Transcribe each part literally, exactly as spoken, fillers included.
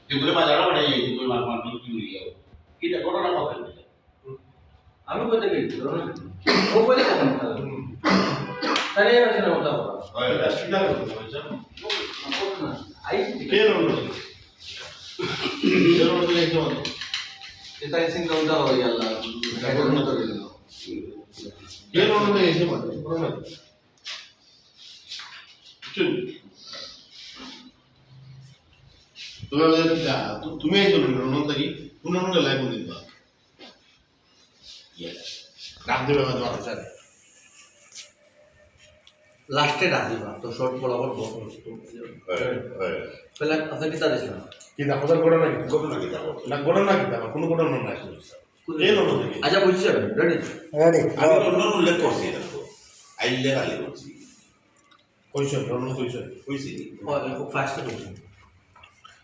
যেগুলো বাজারে পাঠাই, যেগুলো মাল মাল বিক্রি হয়ে যাবে। এটা ঘটনা কথা। আমি কইতে গেছি, ধরো না। ও কইলে কখন কথা? তাহলে এই হচ্ছে না কথা বলা। হয়, এটা স্বীকার করতে হবে, জানো? না, আইসি কে রইল? কে রইল, এই তো। এটা আইসি না, ওটা হয়ে গেল। এটা ঘটনা তো হয়ে গেল। কে রইল, এই যে মানে, ঘটনা। বুঝছো? তুমি আমাদের যা, তু-, তুমি এই চলো, রনন থাকি, তুমি রননকে লাইভ দিবা। ইয়েস। রাত দিবে হয়তো আটটা চারে। লাস্টে রাত দিবা, তো শর্ট বরাবর বল। হ্যাঁ, হ্যাঁ। তাহলে আপনি কিতা দিয়েছিলেন? কিতা, খোদার ঘটনা কি? ঘটনা কিতা? না, ঘটনা কিতা? কোনো ঘটনা নাই। এই লোক দেখি। আচ্ছা, বুঝছি আমি, রেডি? রেডি। আমি লন্ডন উল্লেখ করছি এটা তো। আইলে খালি করছি। কইছেন, লন্ডন কইছেন? কইছি নি? ও, ও, ফার্স্টে কইছেন।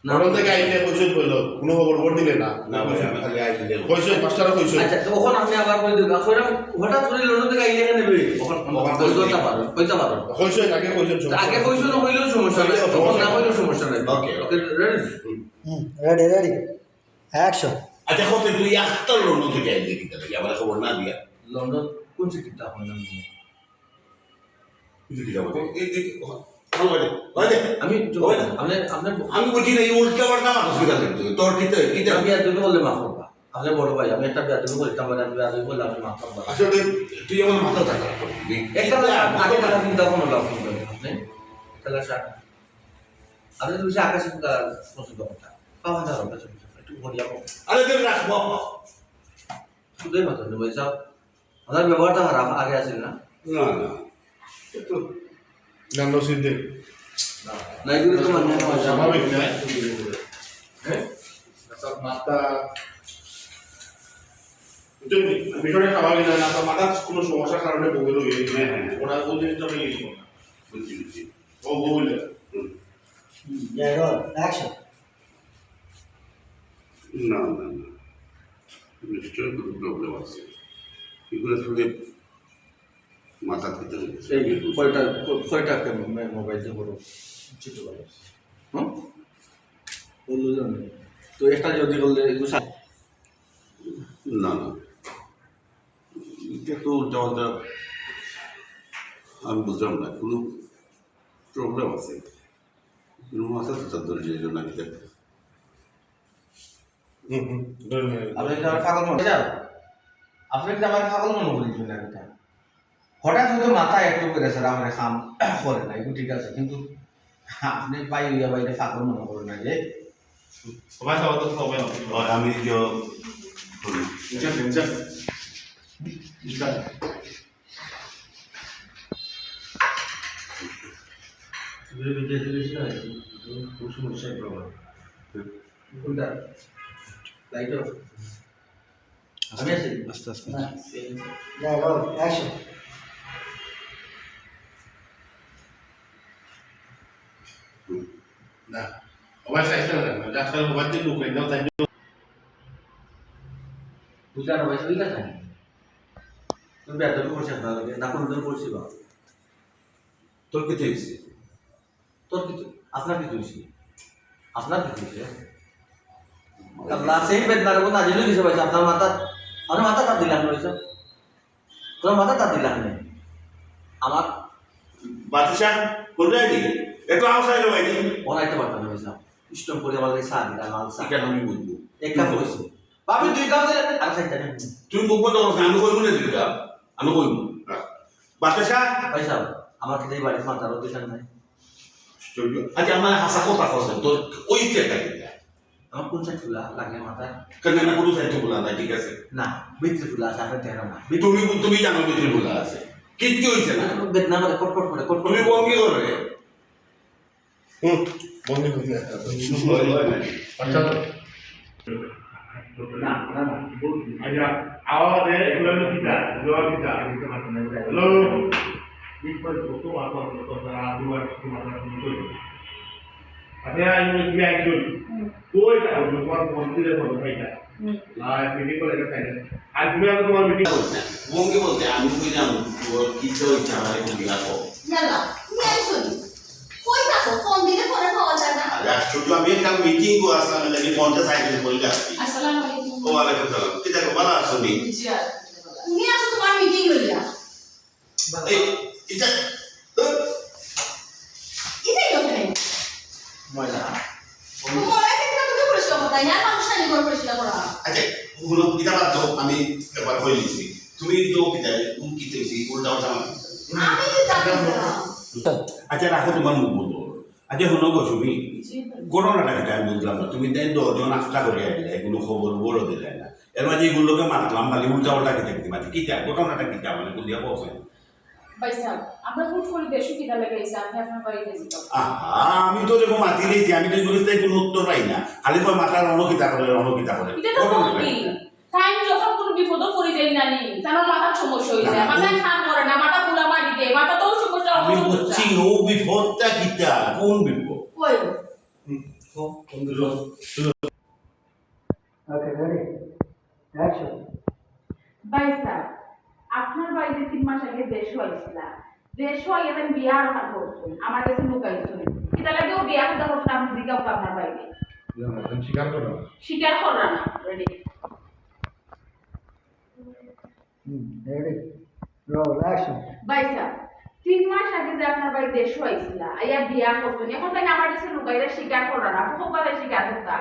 না, লন্ডন থেকে আইলে কইছেন কইলো, কোনো খবর খবর দিলে না। না ভাই, আমি খালি আইলে। কইছেন, মাস্টারও কইছেন। আচ্ছা, তো ওখানে আপনি আবার কই দিবেন? কইলাম, হঠাৎ করে লন্ডন থেকে আইলে কেন নেবে? ওখানে ওখানে বই কই করতে দিবে? পারো, কইতে পারো। কইছেন, আগে কইছেন, তো আগে সমস্যা কইছেন, না কইলেও সমস্যা নাই। কইলেও তখন সমস্যা না নাই। কইলেও সমস্যা নাই। ওকে। ওকে, রেডি? হুম। হুম, রেডি, রেডি। অ্যাকশন। আচ্ছা, কত তুই আখতার লন্ডন থেকে আইলে কিতা লাগে? আমার খবর না দিয়া। লন্ডন কোন সিটিতে আপনার নাম? কিন্তু কিতা বলে? এই, এই, ও, ও, ওই যে, ওই যে। আমি, ওই যে। আপনি, আপনি আমি বলছি না, এই উল্টা পাল্টা মাথা কিতা লাগে তুই? তোর কিতা, কিতা? আমি আর তুমি বললে মাফ করবা। আপনি বড় ভাই, আমি একটা বেয়াদবি করি, তার মানে আমি বেয়াদবি করলে আপনি মাফ করবা। আসলে তুই আমার মাথা ব্যথা করবি। একটা আগে তারা চিন্তা করো, লাভ করবেন আপনি। তাহলে স্যার, আপনি তো বেশি আকাশি তারা পছন্দ করতা। পাওয়া যাবে না, একটু বলিয়া বল। আরে, তুই রাখ, বাবা। শুধুই মাত্র নেই, ভাই সাহেব। আপনার ব্যবহারটা খারাপ, আগে আছিল না? না, না। একটু গান সিদ্ধে। না, এগুলো তো মানে স্বাভাবিক না। হ্যাঁ? আচ্ছা, মাথা, বুঝলেন? বিষয়টা স্বাভাবিক না, না, তো মাথার কোনো সমস্যার কারণে বগল হয়ে গেছে। হ্যাঁ, হ্যাঁ। ওরা ওই জিনিসটা আমি ইয়ে করলাম। বুঝছি, বুঝছি। ও বগল। হুম। হুম, যাই হোক, অ্যাকশন। না, না, না। নিশ্চয়ই কোনো প্রবলেম আছে। এগুলো আসলে মাথা খেতে হচ্ছে। এই কয়টা, ক-, কয়টা কে-, মে-, মোবাইল দিয়ে বড় ছোট ভাই? হুম? বললো জানো। তো একটা যদি বললে, এগুলো সা- না, না। এটা তো উল্টা পাল্টা। আমি বুঝলাম না। কোনো প্রবলেম আছে। কোনো মাথা তো তার ধরে যাইল না, এটা। হুম, হুম, ধরে নিয়ে। আপনি কি আমার পাগল মনে করেন? আপনি কি আমার পাগল মনে করেন না এটা? হঠাৎ হয়তো মাথা একটু করে স্যার আমার কাম করে না, এগুলো ঠিক আছে, কিন্তু আপনি পাই হইয়া বাইরে পাগল মনে করেন না যে। সবাই সবার তো সবাই না। আর আমি কি করি? নিচে, নিচে। নিচে। কোনটা? Light off. আমি আছি। আস্তে, আস্তে। না, সেই না, না, অ্যাকশন। না, ওভার সাইজ না, না, ডাক্তার ওভার দিয়ে লোক একদম তাই। বুঝলাম না, ভাই, বুঝলাম না। তুমি বেতন করছো না, না কোনো দিন করছি বা? তোর কি হয়েছে? তোর কি তো-, আপনার কি হয়েছে? আপনার কি হয়েছে? আল্লাহ, সেই বেদনার উপর নাজিল হয়ে গেছে ভাই, আপনার মাথা, আপনার মাথা তার দিলাম না ভাই সাহেব। তোর মাথা তার দিলাম না। আমার বাদশা, কোন জায়গায়? একটু আওয়াজ আইলো ভাই। ওরা আইতে পারতাম না ভাই সাহেব। স্ট্রং করে আমার কাছে চা দিলাম, লাল চা। কেন আমি বলবো? এক কাপ হয়েছে। ভাবি দুই কাপ দিলে আর খাইতে না। তুমি মুখ বন্ধ করো, আমি কইবো না দুই কাপ। আমি কইবো। বাতাসা? ভাই সাহেব, আমার খেতে এই বাড়িতে মাথার অধিকার নাই। আচ্ছা, আমার হাসা কথা কইছেন, তোর ওই চেষ্টা কিতা? আমার কোন সাইড ফুলা লাগে মাথায়? কেন না, কোনো সাইড ফুলা নাই, ঠিক আছে। না, ভিতরে ফুলা আছে, আপনার দেখা না। তুমি, তুমি জানো ভিতরে ফুলা আছে। কিচ্ছু হইছে না। বেদনা করে, কটকট করে, কটকট তুমি করে। বমি করে। হুম, বন্ধু, বন্ধু। হয়, হয় না। আচ্ছা। না, না, না, বলছি। আচ্ছা, আওয়াজ দে, এগুলো হলো কিতা? এগুলো কিতা? হ্যালো? আচ্ছা, আমি বলছি, একজন। হুম। কই তা? তোমার মন্দিরে বলো, ভাই, তা। হুম। না, মিটিং করে এটা খাই না। আর তুমি আগে তোমার মিটিং করো। বঙ্গে বলতে আমি কই জানো, তোর কিচ্ছা ওই চালায় তুমি রাখো। ইয়াল্লা, তুমি আইছো নি? কই থাকো? ফোন দিলে ফোনে পাওয়া যায় না। আরে আশ্চর্য, আমি একটা মিটিং কো আসলাম, আমি ফোনটা সাইলেন্ট করে রাখছি। আসসালামু আলাইকুম। ওয়ালাইকুম সালাম। কিতা গো, ভালা আছো নি? জি, আলহামদুলিল্লাহ। তুমি আছো তোমার মিটিং লইয়া। এই, এটা, ধুর। এটাই তো কেন? ময়লা। ময়লা কেন তুমি পরিষ্কার করতে? ইয়ার মানুষ নাই ঘর পরিষ্কার করা। আচ্ছা, হুনো, এটা বাদ দাও, আমি একবার কই নিছি। তুমি তো কিতা, উম, কিতা হইছে, উল্টা উল্টা মাত। আমি কিতা করলাম? আচ্ছা, রাখো তোমার মুখ বন্ধ করো। আচ্ছা, হুনো গো, সুমি, জি। ঘটনাটা কিতা আমি বুঝলাম না। তুমি তাই দশজন আস্তা করে আইলে, এগুলো খবর বড় দিলে না। এর মাঝে এগুলোকে মাতলাম, খালি উল্টা উল্টা কিতা কিতা মাতি। কিতা, ঘটনাটা কিতা, মানে, কোন দিয়া বলছেন? ভাই সাহেব, আমরা হুট করে দেশো কিতা লাগি আইছি, আপনি আপনার বাড়িতে যেতে হবে। আহা, আমি তো দেখো মাতি দিয়েছি, আমি তো এগুলো তাই কোনো উত্তর পাই না। খালি কয় মাথার রণকিতা করে, রণকিতা করে। এটা তো ঘটনাটা বলবি। কিতা? তাই যখন কোনো বিপদও পড়ি যাই না নি, তার মাথার সমস্যা হয়ে যায়। না, মাথায় ও কাম করে না, মাথা ফুলা মারি দেয়, মাথা তো সমস্যা আমি হচ্ছে। বুঝছি, ও বিপদটা কিতা, কোন বিপদ? কই? হুম, ও, কোন বিপদ? Okay, ready? Action. ভাই সাহেব, আপনার বাড়িতে তিন মাস আগে দেশো আইছিলা। দেশো আইয়া তাই বিয়া আর করছেন। আমার কাছে লুকাইছেন। কিতা লাগে ও বিয়া কথা করছেন, আপনি জিজ্ঞাসা করুন আপনার বাড়িতে। না, না, আমি স্বীকার করলাম। স্বীকার করলাম না। Ready? হুম, ready. Roll, action. ভাই সাহেব, তিন মাস আগে যে আপনার বাড়ি দেশো আইছিলা, আইয়া বিয়া করছেন। এখন তাই আমার কাছে লুকাইয়া স্বীকার করলা না। খুব ভালো স্বীকার করতা।